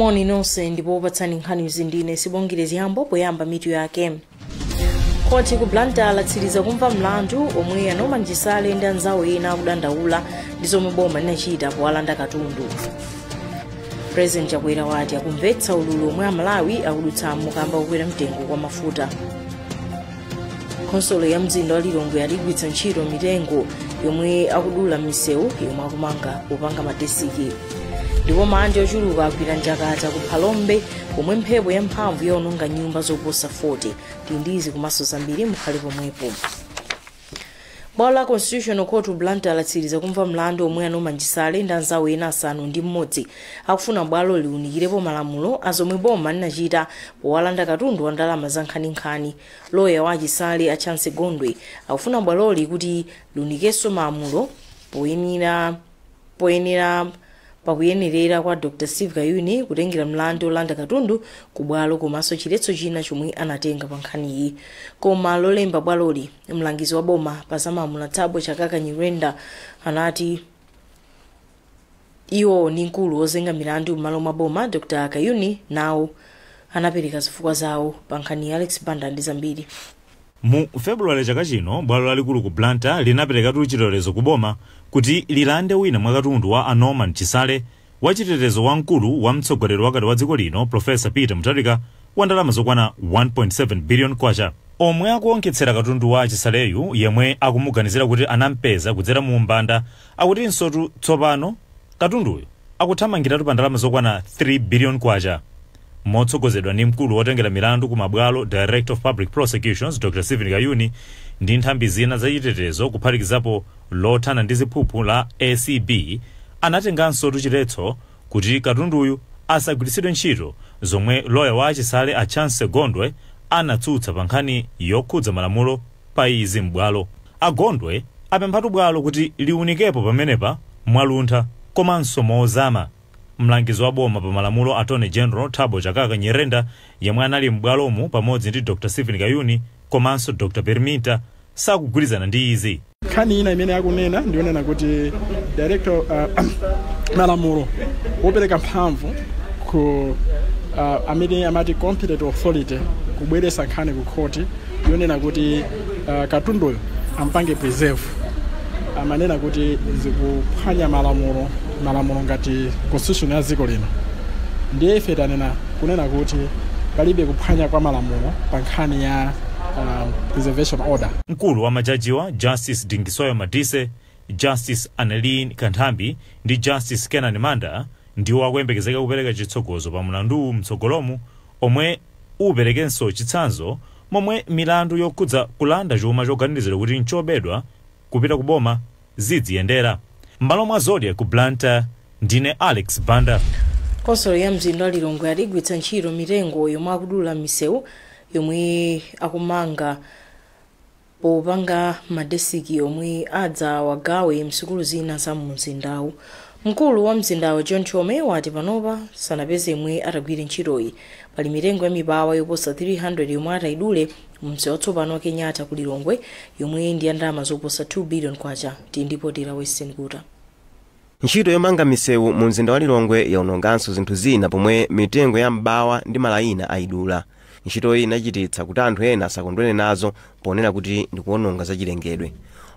Moni nonse, ndipo opatsani nkhani ndine Sibongile Ziyambo. Poyamba, mitu yake. Khoti ku Blantyre latsiriza kumva mlandu omwe a Norman Chisale ndi anzawo ena akudandaula ndi zomwe boma linachita powalanda katundu. President Chakwera wati akumvetsa ululu omwe Amalawi akudutsamo kamba kukwera mtengo kwa mafuta. Khonsolo ya mzinda wa Lilongwe yatigwiritsa ntchito mitengo yomwe akudula m'misewu yomwe akumanga popanga madesiki. Ndipo manja ochuluka agwira njakata ku Phalombe pomwe mphepo yamphamvu yaononga nyumba zoposa 40. Tili ndi izi komanso zambiri, mukhale pomwepo. Bwalo la Constitutional Court Blantyre latsiriza kumva mlandu omwe a Norman Chisale ndi anzawo ena 6 akufuna bwalo liwunikirepo malamulo azomwe boma linachita powalanda katundu wa ndalama za nkhaninkhani. Loya wa Chisale, a Chance Gondwe, akufuna bwaloli kuti liwunikenso malamulo poyenera pakuyenerera kwa Dr Steve Kayuni kutengera mlandu olanda katundu ku bwalo, komanso chiletso china chomwe anatenga pa nkhaniyi. Koma lolemba bwaloli, mlangizi wa boma pa zamalamulo Thabo Chakaka Nyirenda anati iwo ndi mkulu wozenga milandu m'malo mwa boma Dr Kayuni nawo anapereka zifukwa zawo pa nkhaniyi. Alex Banda ndi zambiri. Mu Februwale chaka chino, bwalo lalikulu ku Blantyre linaperekatu chilolezo ku boma kuti lilande wina mwa katundu wa a Norman Chisale, wachitetezo wamkulu wa mtsogoleri wakale wa dziko lino Profesa Peter Mutharika, wa ndalama zokwana 1.7 billion kwacha. Omwe akuonkhetsera katundu wa Chisaleyu, yemwe akumuganizira kuti anampeza kudzera mu umbanda, akutinso tsopano katunduyo akuthamangiratu pa ndalama zokwana 3 billion kwacha. Motsogozedwa ndi mkulu wotengera milandu ku mabwalo, Director of Public Prosecutions Dr Stephen Kayuni, ndi nthambi zina zachitetezo kuphatikizapo lothana ndi ziphuphu la ACB, anatenganso chiletso kuti katunduyu asagwiritsidwe ntchito, zomwe loya wa Achisale a Chance Gondwe anatsutsa pa nkhani yokhudza malamulo pa izi m'bwalo. Agondwe apemphatu bwalo kuti liunikepo pamenepa mwaluntha komanso mozama. Mlangizi wa boma pa malamulo, Attorney General Thabo Chakaka Nyirenda, yemwe anali m'bwalomu pamodzi ndi Dr Stephen Kayuni komanso Dr Permita, sakugwirizana ndi izi. Nkhani ina imene akunena ndionena kuti director malamulo wopereka mphamvu ku amene amati competent authority kubweretsa nkhani ku khoti yonena kuti katunduyo ampange preserve, amanena kuti zikuphwanya malamulo, malamulo ngati constitution ya dziko lino. Ndiye ife tanena kunena kuti palibe kuphwanya kwa malamulo pa nkhani ya preservation order. Mkulu wa majajiwa, Justice Dingiswayo Madise, Justice Anneline Kanthambi ndi Justice Kenan Manda, ndiwo akuyembekezeka kupereka chitsogozo pa mlanduwu mtsogolomu, omwe uperekenso chitsanzo momwe milandu yokhudza kulanda chuma choganiziridwa kuti nchobedwa kupita ku boma zidziyendera. M'malo mwa Zodiak ku Blantyre, ndine Alex Banda. Khonsolo ya mzinda wa Lilongwe atigwiritsa ntchito mitengo yomwe akudula m'misewu yomwe akumanga popanga madesiki omwe adzawagawe msukulu zina za mu mzindawu. Mkulu wa mzindawo John Chome wati panopa sanapeze yemwe atagwire ntchitoyi. Pali mitengo ya mibawa yoposa 300 yomwe atayidule mu msewu watsopano wa Kenyatta ku Lilongwe, yomwe ndi ya ndalama zoposa 2 billion kwacha. Tili ndi ripoti la Western Kuta. Ntchito yomanga misewu mu mzinda wa Lilongwe yaononganso zinthu zina pomwe mitengo ya mbawa ndi malayina ayidula. Ntchitoyi inachititsa kuti anthu ena asakondwere nazo ponena kuti ndikuononga zachilengedwe,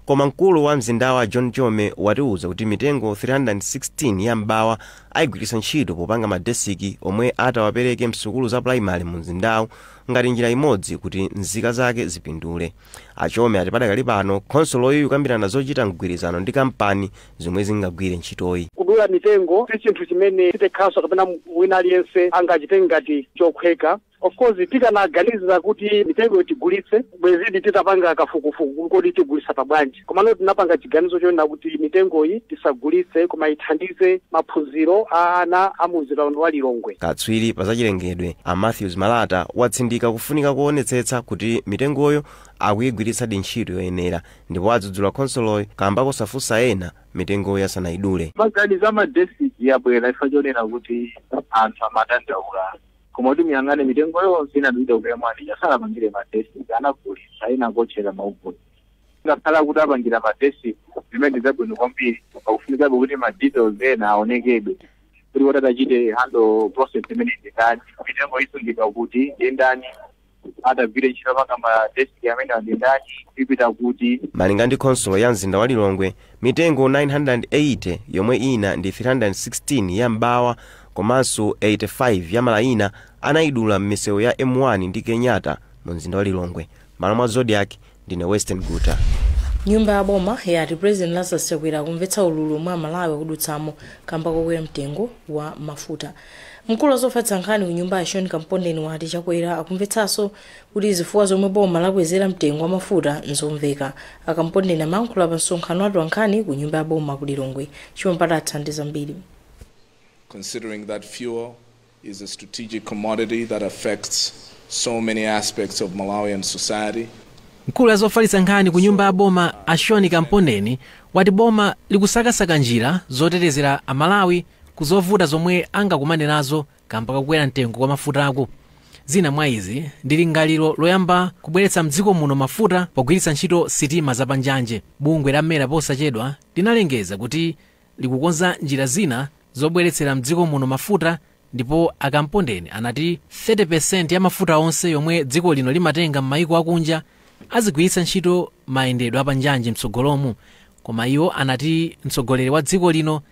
koma mkulu wa mzindawa John Chome watiuza kuti mitengo 316 ya mbawa ayigwiritsa ntchito popanga madesiki omwe atawapereke msukulu za primary mu mzindawu ngati njira imodzi kuti nzika zake zipindule. Achome ati padakali pano khonsoloyi ikukambirana zochita mgwirizano ndi kampani zomwe zingagwire ntchitoyi. Kudula mitengo si chinthu chimene titekhaso kapena wina aliyense angachitenge ngati chokhweka. Of course, tikanaganizira kuti mitengo tigulitse, bwezidi titapanga kafukufuku kodi tigulitsa pabwanji. Komano tinapanga chiganizo chonena kuti mitengoyi tisagulitse, koma ithandize maphunziro a ana a mu mzinda wa Lilongwe. Katswiri pa zachilengedwe a Matthews Malata watsindika kufunika kuonetsetsa kuti mitengoyo akuyigwiritsadi ntchito yoyenera, ndipo adzudzula khonsoloyo kamba kosafunsa ena mitengoyo asanayidule. Maganizo amadesiki yabwera chifukwa chonena kuti anthu amadandaula, koma kuti muyang'ane mitengo yonse inadulidwa kupera mwani, asanapangire madesiki, anagulitsa, ina akotchera mauguni. Ngakhala kuti apangira madesiki, zimene zabwino kwambiri, pakufunikabe kuti ma details ena aonekebe. Kuti kuti atachite handle process imene ndindani, mitengo isungidwa kuti ndindani, atagwire ntchito panga ma desk amene ndindani, ipita kuti? Malinga ndi khonsolo ya mzinda wa Lilongwe, mitengo 980 yomwe ina ndi 316 ya mbawa komanso 85 ya malayina anayidula m'misewu ya M1 ndi Kenyatta mu mzinda wa Lilongwe. Malo mwa Zodiak, ndine Western Guta. Nyumba ya boma yati President Lazarus Chakwera akumvetsa ululu mwa Malawi akudutsamo kamba kokwera mtengo wa mafuta. Mkulu wa zofalitsa nkhani ku nyumba ya Sean Kampondeni wati Chakwera akumvetsanso kuti zifukwa zomwe boma lakwezera mtengo wa mafuta nzomveka. Akampondeni amayankhula pa msonkhano wa atolankhani ku nyumba ya boma ku Lilongwe. Chimampata ndi zambiri. Considering that fuel is a strategic commodity that affects so many aspects of Malawian society. Mkulu wa zofalitsa nkhani ku nyumba ya boma a Sean Kampondeni wati boma likusakasaka njira zotetezera Amalawi ku zovuta zomwe angakumane nazo kamba kakukwera mtengo kwa mafutako. Zina mwa izi ndi lingaliro loyamba kubweretsa mdziko muno mafuta pogwiritsa ntchito sitima zapanjanje. Bungwe la MERA posachedwa linalengeza kuti likukonza njira zina zobweretsera mdziko muno mafuta, ndipo Akampondeni anati 30% ya mafuta onse yomwe dziko lino limatenga m'mayiko akunja azigwiritsa ntchito mayendedwe apanjanje mtsogolomu. Koma iwo anati mtsogoleri wa dziko lino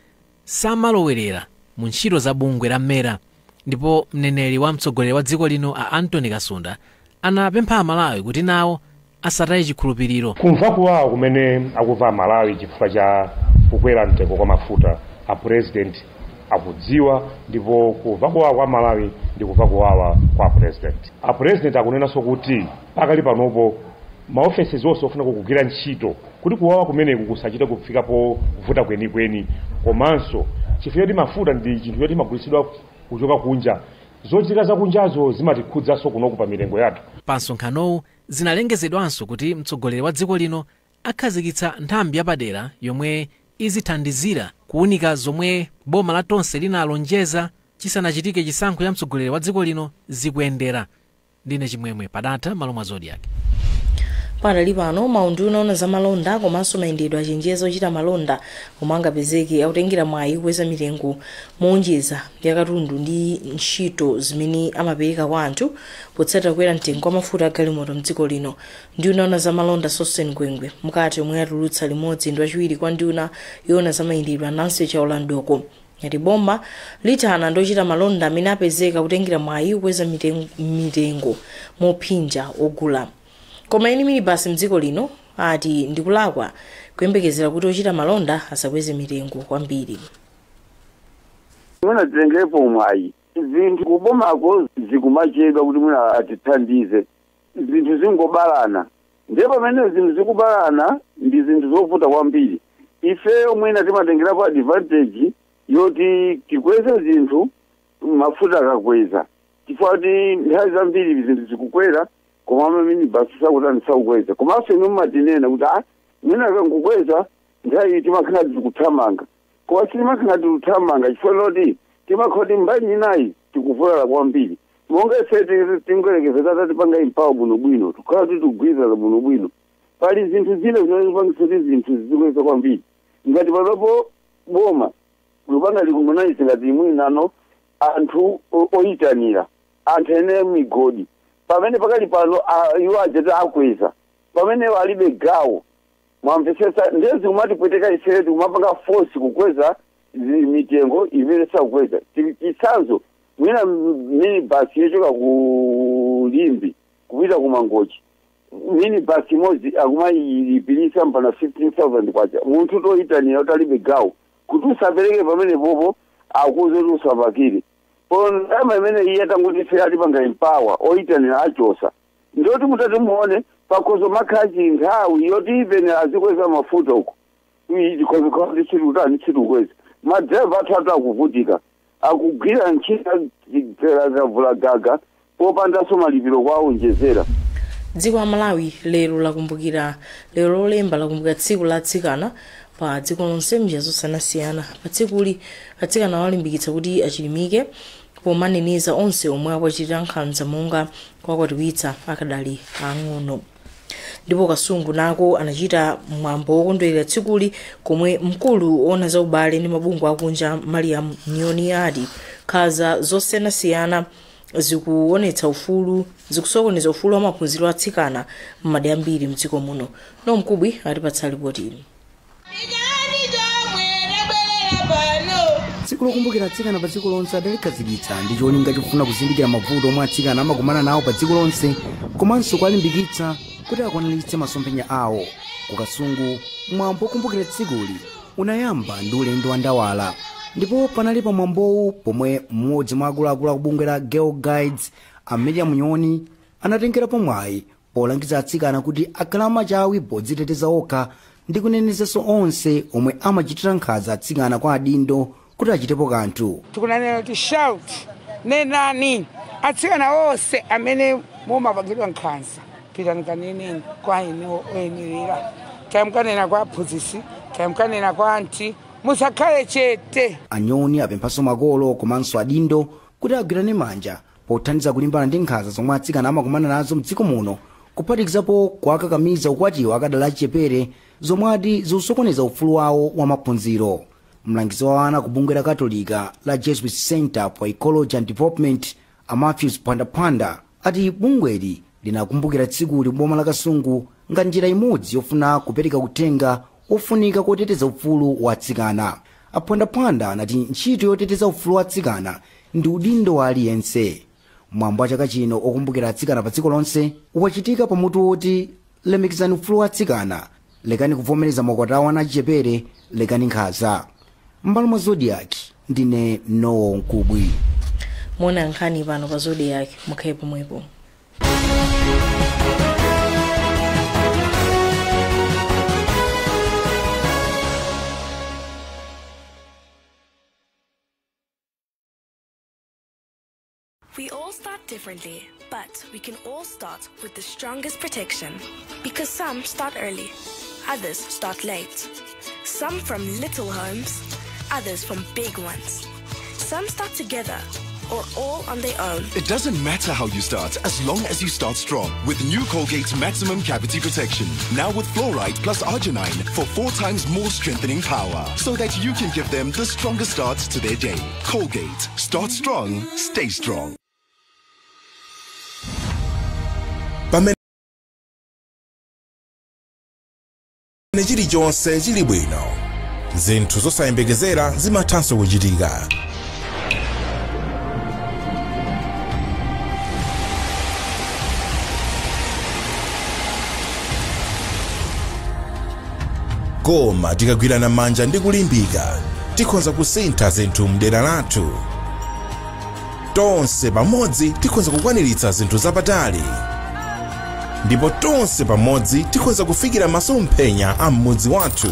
samalowerera mu ntchito za bungwe la MERA. Ndipo mneneri wa mtsogoleri wa dziko lino a Anthony Kasunda anapempha Amalawi kuti nawo asataye chikhulupiriro. Kumva kuwawa kumene akumva Amalawi chifukwa cha kukwera mtengo kwa mafuta, a President akudziwa, ndipo kumva kuwawa kwa Malawi ndi kumva kuwawa kwa President. A President akunenanso kuti pakali panopo maofesi onse ofuna kugwira ntchito kuti kuwawa kumeneku kusachite kufikapo kuvuta kwenikweni, komanso chifukwa choti mafuta ndi chinthu choti imagulitsidwa kuchoka kunja, zochitika zakunjazo zimatikhudzanso kunoku pa mitengo yathu. Pa msonkhanowu zinalengezedwanso kuti mtsogoleri wa dziko lino akhazikitsa nthambi yapadera yomwe izithandizira kuwunika zomwe boma la Tonse linalonjeza chisanachitike chisankho cha mtsogoleri wa dziko lino zikuyendera. Ndine Chimwemwe Padatha, malo mwa Zodiak. Padali pano, maunduna ona za malonda komanso mayendedwe achenjeza ochita malonda omwe angapezeke akutengera mwayi kukweza mitengo mowonjeza ya katundu ndi ntchito zimene amapereka kwa anthu potsatira kukwera mtengo wa mafuta agalimoto mdziko lino. Nduna ona za malonda Sosten Gwengwe, mkati omwe atulutsa limodzi ndi wachiwiri kwa nduna yoona za mayendedwe Nancy Chaola Mdooko, yati boma lithana ndi ochita malonda amene apezeka kutengera mwayi kukweza mitengo mophinja ogula. Koma eni minibasi mdziko lino ati ndikulakwa kuyembekezera kuti ochita malonda asakweze mitengo kwambiri. Mwina titengerepo mwayi, zinthu kubomako zikumachedwa kuti mwina atithandize, zinthu zingobalana. Ndiye pamene zinthu zikubalana ndi zinthu zovuta kwambiri. Ifeyo mwina timatengerapo advantage yoti tikweze zinthu mafuta akakweza, chifukwa kuti nthawi zambiri zinthu zikukwera koma minibasi sakutani, sakukweza. Komanso inu mmatinena kuti mwina akangokweza nthawi timakhala tikuthamanga, koma sitimakhala tikuthamanga chifukwa loti timakhala kuti mbali inayi tikuvulala kwambiri. Monga ife tingoyerekeza tatipanga empower bwinobwino, tikhala kuti tikugwirizana bwinobwino, pali zinthu zina zinopangisa kuti zinthu zizikweza kwambiri. Ngati panopo boma lupanga likumanaisi ngati mwinano anthu oyitanira anthu ene migodi, pamene pakali pano iwo ajati akweza pamene alibe gawo, mwamvetsetsa? Ndiye zikumati ifeyo tikumapanga force kukweza mitengo imene sakukweza. Chitsanzo, mwina minibus yochoka ku Limbe kupita ku Mangochi, minibus imodzi akumayilipirisa mpana 15,000 kwacha. Munthu toyitanira kuti alibe gawo, kuti usapereke pamene popo akuze kuti usapakire pono ndalama imene iye atanguti ife atipanga empower oyitanira achosa. Ndoti mutati muone pakhozo makhachi nthawi yoti even azikweza mafuta uko chiri kukweza, madhiraivha athu atu akuvutika, akugwira ntchito zavula gaga popandanso malipiro kwaonjezera. Dziko la Malawi lero lakumbukira, lero Lolemba, lakumbukira tsiku la atsikana pa dziko lonse mnjira zosiyanasiyana. Pa tsikuli atsikana awalimbikitsa kuti achilimike pomaneneza onse omwe akuchitira nkhanza monga kuwakwatiwitsa akadali ang'ono. Ndipo Kasungu nako anachita mwambo wokondwerera tsikuli, komwe mkulu ona za ubale ndi mabungwe akunja Mariam Nyoni ati nkhanza zosiyanasiyana zikuonetsa ufulu, zikusokoneza ufulu wa maphunziro atsikana m'madera ambiri mdziko muno. Nomkubwi atipatsa ripoti ili. Tsiku lokumbukira atsikana pa dziko lonse adalikhazikitsa ndi cholinga chofuna kuzindikira mavuto omwe atsikana amakumana nawo pa dziko lonse, komanso kuwalimbikitsa kuti akwaniritse masomphenya awo. Ku Kasungu, mwambo wokumbukira tsikuli unayamba ndi ulendo wa ndawala, ndipo panali pa mwambowu pomwe mmodzi mwa akuluakulu akubungwe la Girl Guides, a Miriam Nyoni, anatengerapo mwayi polangiza atsikana kuti akhale amachawi podziteteza okha ndi kunenezanso onse omwe amachitira nkhanza atsikana kwa adindo kuti achitepo kanthu. Tikunanena kuti shout, nenani atsikana onse amene mumapangidwa nkhanza, pitani kaneneni kwa ine oyenera, tayamkanena kwa aphunzitsi, tayamkanena kwa anti, musakhale chete. Anyoni apemphanso makolo komanso adindo kuti agwirane manja pothandiza kulimbana ndi nkhanza zomwe atsikana amakumana nazo mdziko muno, kuphatikizapo kuwakakamiza ukwatiwa akadali achichepere, zomwe ati zikusokoneza ufulu wawo wa maphunziro. Mlangizi wa ana ku bungwe la Katolika la Jesuit Center for Ecology and Development, a Matthews Pandapanda, ati bungweli linakumbukira tsikuli boma la Kasungu ngati njira imodzi yofuna kupereka uthenga ofunika koteteza ufulu wa atsikana. Apandapanda anati ntchito yoteteza ufulu wa atsikana ndi udindo wa aliyense. Mwambo wa chaka chino okumbukira atsikana pa dziko lonse wachitika pamutu woti lemekezani ufulu wa atsikana, lekani kuvomereza maukwati awo ana achichepere, lekani nkhanza. M'mbalo mwa Zodiac, ndine Nowo Nkubwi. Mona nkhani pano pa Zodiac, mukhale pomwepo. We all start differently, but we can all start with the strongest protection. Because some start early, others start late. Some from little homes, others from big ones. Some start together or all on their own. It doesn't matter how you start, as long as you start strong. With new Colgate Maximum Cavity Protection. Now with fluoride plus arginine for 4 times more strengthening power. So that you can give them the strongest start to their day. Colgate. Start strong, stay strong. Pamene chilichonse chili bwino, zinthu zosayembekezera zimathanso kuchitika. Koma tikagwirana manja ndi kulimbika, tikhoza kusintha zinthu mdera lathu. Tonse pamodzi tikhoza kukwaniritsa zinthu zapatali, ndipo tonse pamodzi tikhoza kufikira masomphenya a m'mudzi wathu.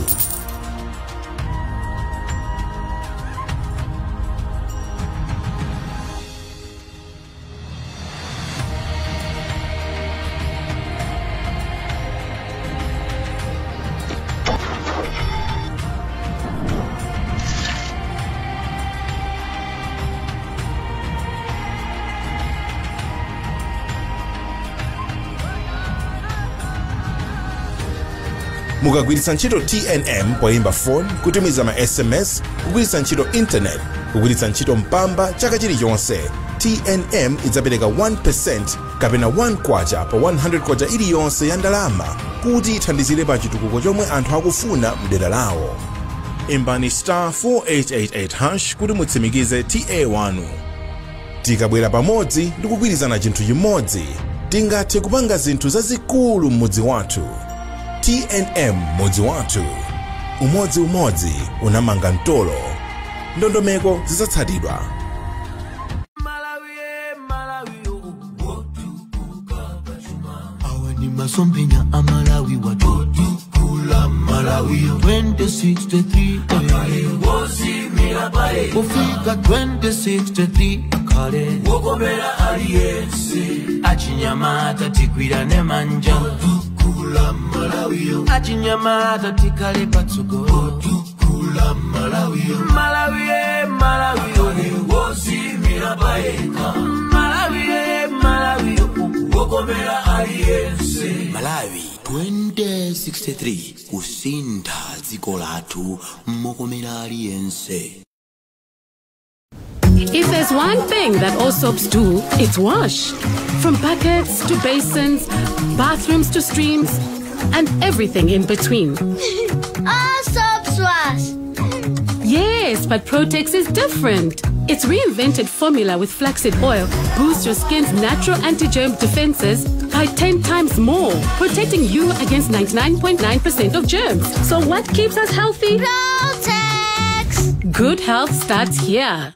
Mukagwiritsa ntchito TNM poyimba phone, kutumiza ma SMS, kugwiritsa ntchito internet, kugwiritsa ntchito Mpamba chaka chilichonse, TNM idzapereka 1% kapena 1 kwacha pa 100 kwacha iliyonse ya ndalama kuti ithandizire pa chitukuko chomwe anthu akufuna mdera lawo. Imbani star 4888 hash kuti mutsimikize TA wanu. Tikabwera pamodzi ndi kugwirizana chinthu chimodzi, tingathe kupanga zinthu zazikulu m'mudzi wathu. TNM mudzi wathu, umodzi umodzi unamanga mtolo. Ndondomeko zidzatsatidwa. Awa ni masomphenya a Malawi watotukula Malawi 2063 akale wosimira paye kufika 2063 akale wokomera aliyense achinyamata tigwirane manja Malawi achinyamata tikale patsogolo tukula Malawi Malawi Malawi wosimira paeka Malawi Malawi Mokomera aliyense. Malawi 2063 kusintha dziko lathu mokomera aliyense. If there's one thing that all soaps do, it's wash. From buckets to basins, bathrooms to streams, and everything in between. All soaps wash. Yes, but Protex is different. Its reinvented formula with flaxseed oil boosts your skin's natural anti-germ defenses by 10 times more, protecting you against 99.9% of germs. So what keeps us healthy? Protex. Good health starts here.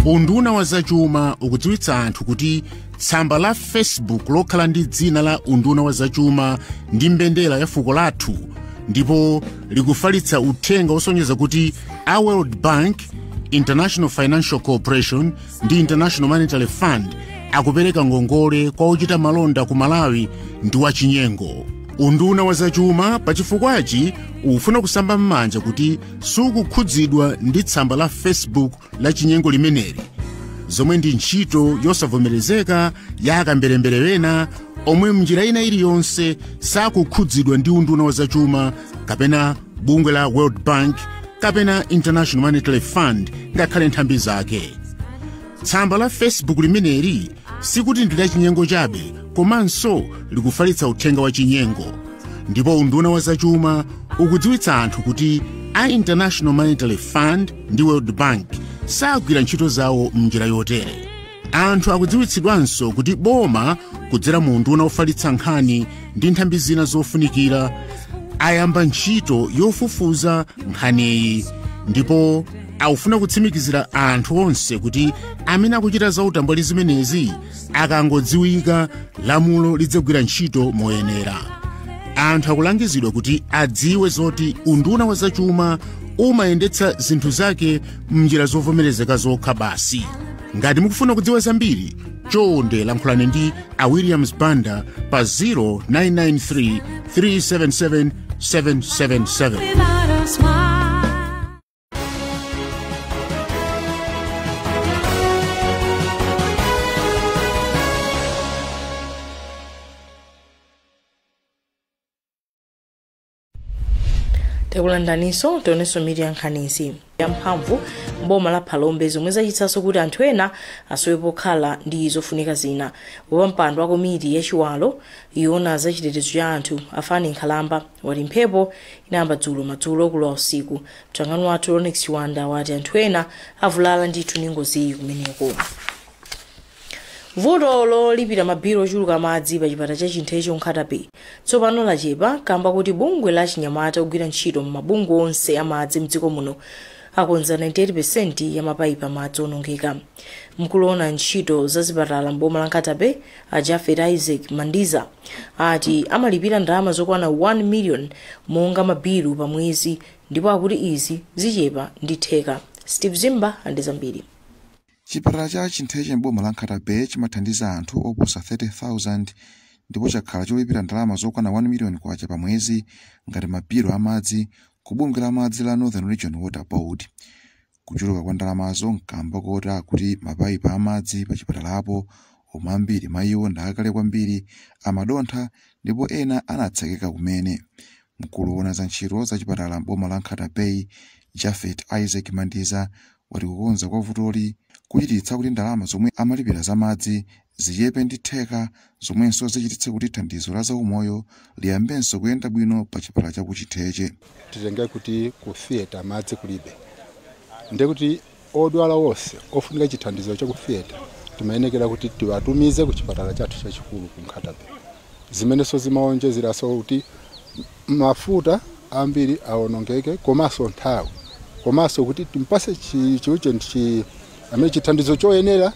Unduna wa zachuma ukudziwitsa anthu kuti tsamba la Facebook lokhala ndi dzina la Unduna wa zachuma ndi mbendera ya fuko lathu ndipo likufalitsa uthenga osonyeza kuti a World Bank, International Financial Corporation ndi International Monetary Fund akupereka ngongole kwa ochita malonda ku Malawi ndi wachinyengo. Unduna wa zachuma pachifukwachi ufuna kusamba m'manja kuti sukukhudzidwa ndi tsamba la Facebook la chinyengo limeneli, zomwe ndi ntchito yosavomerezeka ya akamberembere wena omwe mnjira ina iliyonse sakukhudzidwa ndi unduna wa zachuma kapena bungwe la World Bank kapena International Monetary Fund ngakhale nthambi zake. Tsamba la Facebook limeneli sikuti ndi la chinyengo chabe, komanso likufalitsa uthenga wa chinyengo. Ndipo unduna wa zachuma ukudziwitsa anthu kuti a International Monetary Fund ndi World Bank sagwira ntchito zawo mnjira yotere. Anthu akudziwitsidwanso kuti boma kudzera mu unduna ofalitsa nkhani ndi nthambi zina zofunikira ayamba ntchito yofufuza nkhaniyi, ndipo akufuna kutsimikizira anthu onse kuti amene akuchita zautambwali zimenezi akangodziwika lamulo lidzagwira ntchito moyenera. Anthu akulangizidwa kuti adziwe zoti unduna wa zachuma umayendetsa zinthu zake mnjira zovomerezeka zokha basi. Ngati mukufuna kudziwa zambiri, chonde lankhulani ndi a Williams Banda pa 0993 377 777. Without a smile. Tikulandaninso tionenso mitu ya nkhanizi. Yamphamvu mboma la Phalombe zomwe zachitsanso kuti anthu ena asowe pokhala ndi zofunika zina. Wapampando wa komiti yachiwalo iwona za chitetezo cha anthu Afani Nkhalamba wati mphepo inayamba dzulo madzulo kulowa usiku. Mtangano wathu Ronex Chiwanda wati anthu ena avulala ndithu ndi ngoziyi kumeneko. Vuto lolipira mabiro ochuluka madzi pa chipata cha Chintheche Nkhata Bay tsopano lachepa kamba kuti bungwe la chinyamata ogwira ntchito m'mabungwe onse amadzi mdziko muno akonza 98% ya mapayipi amadzi onongeka. Mkulu woona ntchito za zipatala mboma la Nkhata Bay a Jafet Isaac Mandiza ati amalipira ndalama zokwana 1 million monga mabiru pa mwezi, ndipo akuti izi zichepa ndi theka. Steve Zimba andi zambiri. Chipatala cha Chintheche mboma la Nkhata Bay chimathandiza anthu oposa 30,000 ndipo chakhala cholipira ndalama zokwana 1 million kwacha pa mwezi ngati mabiro amadzi ku bungwe la madzi la Northern Region Water Board. Kuchuluka kwa ndalamazo nkamba kota kuti mapayipi amadzi pa chipatalapo omwe ambiri mwa iwo ndi akale kwambiri amadontha ndipo ena anatsekeka kumene. Mkulu woona za ntchito za chipatala mboma la Nkhata Bay Jafet Isaac Mandiza wati kukonza kwa vutoli kuchititsa kuti ndalama zomwe amalipira za madzi zichepe ndi theka, zomwenso zichititse kuti thandizo la zaumoyo liyambenso kuyenda bwino pa chipatala cha ku Chintheche. Titenge kuti ku theatre madzi kulibe, ndekuti odwala wonse ofunika chithandizo cha ku theatre timayenekera kuti tiwatumize ku chipatala chathu chachikulu ku Nkhata Bay, zimenenso zimaonjezeranso kuti mafuta ambiri awonongeke komanso nthawi, komanso kuti timpase amene chithandizo choyenera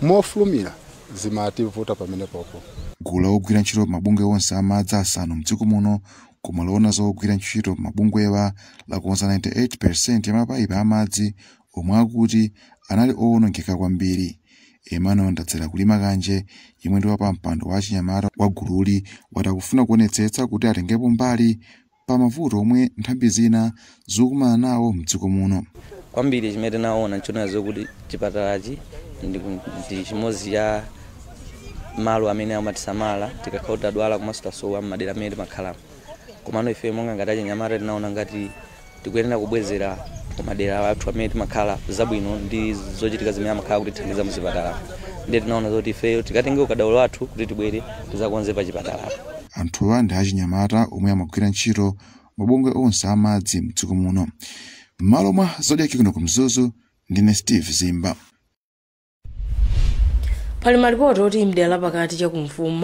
mofulumira zimativuta pamene popo. Gulu la ogwira ntchito mabungwe onse amadzi asanu mdziko muno koma loona zogwira ntchito mabungwewa lakonza 98% ya mapayipi amadzi omwe akuti anali owonongeka kwambiri. Emmanuel Ndadzera Kulima Kanje yemwe ndi wapampando wa chinyamata wa gululi wati akufuna kuonetsetsa kuti atengepo mbali pa mavuto omwe nthambi zina zikukumana nawo mdziko muno. Kwambiri chimene tinaona nchonazo kuti chipatalachi ndi chimodzi cha Malo amene amatisamala tikakhala tadwala komanso tasowa m'madera amene timakhalamo. Komano ife monga ngati achinyamata tinaona ngati tikuyenera kubwezera kumadera athu amene timakhala zabwino ndi zochitika zimene amakhala kutithandiza muzipatala. Ndiye tinaona zoti ifeyo tikatenge ukadaulo wathu kuti tibwere tizakonze pa chipatala. Anthuwa ndi achinyamata omwe amagwira ntchito mabungwe onse amadzi mdziko muno. M'malo mwa Zodiak kuno ku Mzuzu, ndine Steve Zimba. Pali malipoti oti mdera lapakati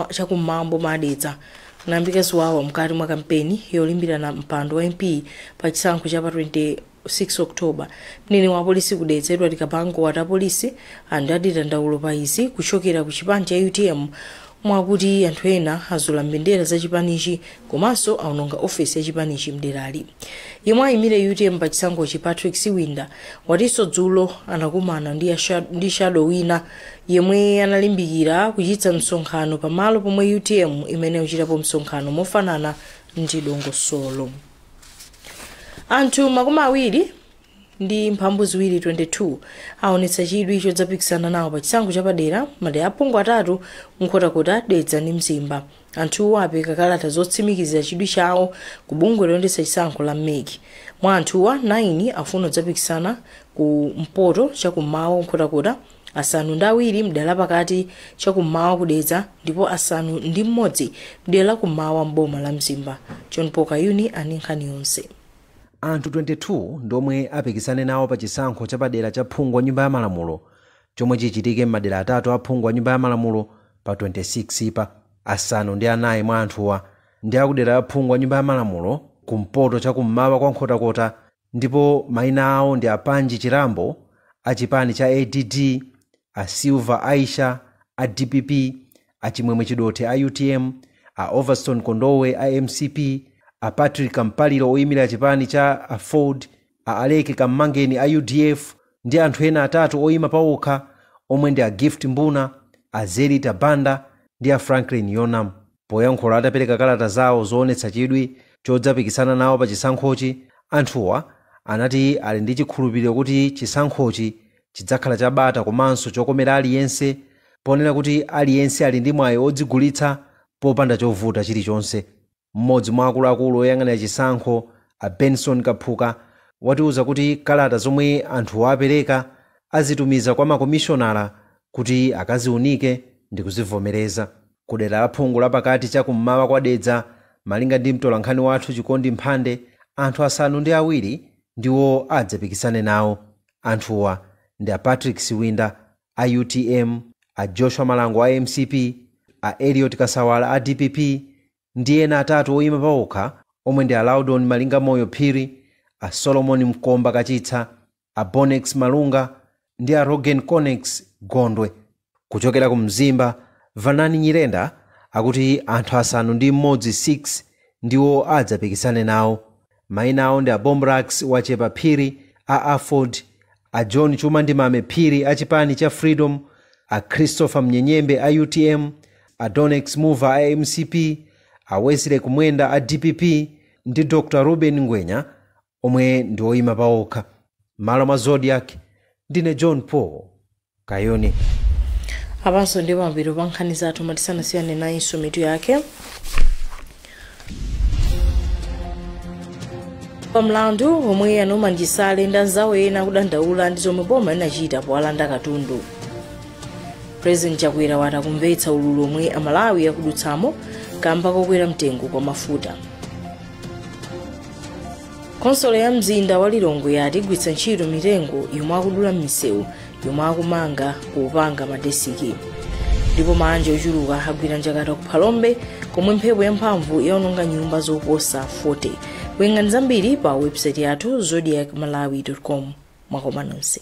chakum'mambo madedza kunayambika ziwawa mkati mwa kampeni yolimbirana mpando wa MP pa chisankho cha pa 26 October. Mneneri wa polisi kudetsa Edward Kapango wati apolisi adati dandaulo pa izi kuchokera ku chipani cha UTM mwakuti anthu ena azula mbendera za chipanichi komanso aononga ofesi ya chipanichi mderali. Yemwe ayimire UTM pa chisankhochi Patrick Siwinda watinso dzulo anakumana ndi shadow wina yemwe analimbikira kuchitsa msonkhano pamalo pomwe UTM imene uchitapo msonkhano mofanana ndi dongosolo. Anthu 22 aonetsa chidwi chodzapikisana nawo pa chisankho chapadera madera aphungu atatu Nkhotakota, Dedza ndi Mzimba. Anthuwo apereka kalata zotsimikizira chidwi chawo ku bungwe loyendetsa chisankho la MEC. Mwa anthuwa 9 afuna kudzapikisana ku mpoto chakummawa Nkhotakota, 7 mdera lapakati chakummawa kudedza ndipo 6 mdera lakummawa mboma la Mzimba. John Pokayuni ani nkhani yonse. Anthu 22 ndomwe apikisane nawo pa chisankho chapadera cha phungu wa nyumba ya malamulo chomwe chichitike m'madera atatu a phungu wa nyumba ya malamulo pa 26 pa. 9 mwa anthuwa ndi akudera la phungu wa nyumba ya malamulo kumpoto chakummawa kwa Nkhotakota, ndipo mayina awo ndi apanji Chirambo a chipani cha ADD, a Silva Aisha a DPP, a Chimwemwe Chidothe a UTM, a Overstone Kondowe a MCP, a Patrick Kampaliro oyimira chipani cha AFORD, a Aleke Kammangeni a UDF ndi anthu ena atatu oyima pawokha omwe ndi a Gift Mbuna, a Zelita Banda ndi a Franklin Yonam. Poyankhula atapereka kalata zawo zoonetsa chidwi chodzapikisana nawo pa chisankhochi, anthuwa anati ali ndi chikhulupiriro kuti chisankhochi chidzakhala chabata komanso chokomera aliyense, ponena kuti aliyense ali ndi mwayi odzigulitsa popanda chovuta chilichonse. Mmodzi mwa akuluakulu oyang'anira chisankho a Benson Kaphuka watiuza kuti kalata zomwe anthu apereka azitumiza kwa makomishonala kuti akaziunike ndi kuzivomereza. Kudera la phungu lapakati chakummawa kwa Dedza, malinga ndi mtolankhani wathu Chikondi Mphande, anthu 7 ndiwo adzapikisane nawo. Anthuwa ndi a Patrick Siwinda a UTM, a Joshua Malango a MCP, a Eliot Kasawala a DPP ndi ena atatu oyima pawokha omwe ndi a Laudon Malinga Moyo Phiri, a Solomon Mkomba Kachitsa, a Bonex Malunga ndi a Rogen Conex Gondwe. Kuchokera ku Mzimba, Vanani Nyirenda akuti anthu 6 ndiwo adzapikisane nawo. Mayina awo ndi a Bombrax Wachepa Phiri a AFORD, a John Chumandimame Phiri a chipani cha Freedom, a Christopher Mnyenyembe a UTM, a Donex Muva a MCP, a Wesley Kumwenda a DPP ndi Dr. Ruben Ngwenya omwe ndi oyima pawokha. Malo mwa Zodiac, ndine John Paul Kayoni. Apanso ndi pambiro pa nkhani zathu matisanasiyane nayinso mitu yake. Pamlandu omwe a Chisale ndi anzawo ena kudandaula ndi zomwe boma linachita powalanda katundu. President Chakwera wati akumvetsa ululu omwe Amalawi akudutsamo kamba kokwera mtengo kwa mafuta. Konsolo ya mzinda wa Lilongwe yati igwiritsa ntchito mitengo yomwe akudula m'misewu yomwe akumanga kupanga madesiki. Ndipo manja ochuluka agwira njakata ku Phalombe komwe mphepo yamphamvu yaononga nyumba zoposa 40. Werengani zambiri pa website yathu zodiacmalawi.com. Mwakoma nonse.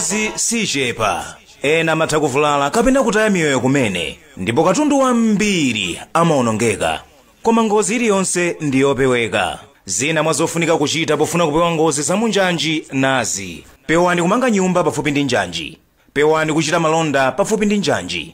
Ngozi sichepa, ena amatha kuvulala kapena kutaya miyoyo kumene, ndipo katundu wambiri amaonongeka. Koma ngozi iliyonse ndiyopeweka. Zina mwazofunika kuchita pofuna kupewa ngozi za munjanji nazi: pewani kumanga nyumba pafupi ndi njanji, pewani kuchita malonda pafupi ndi njanji.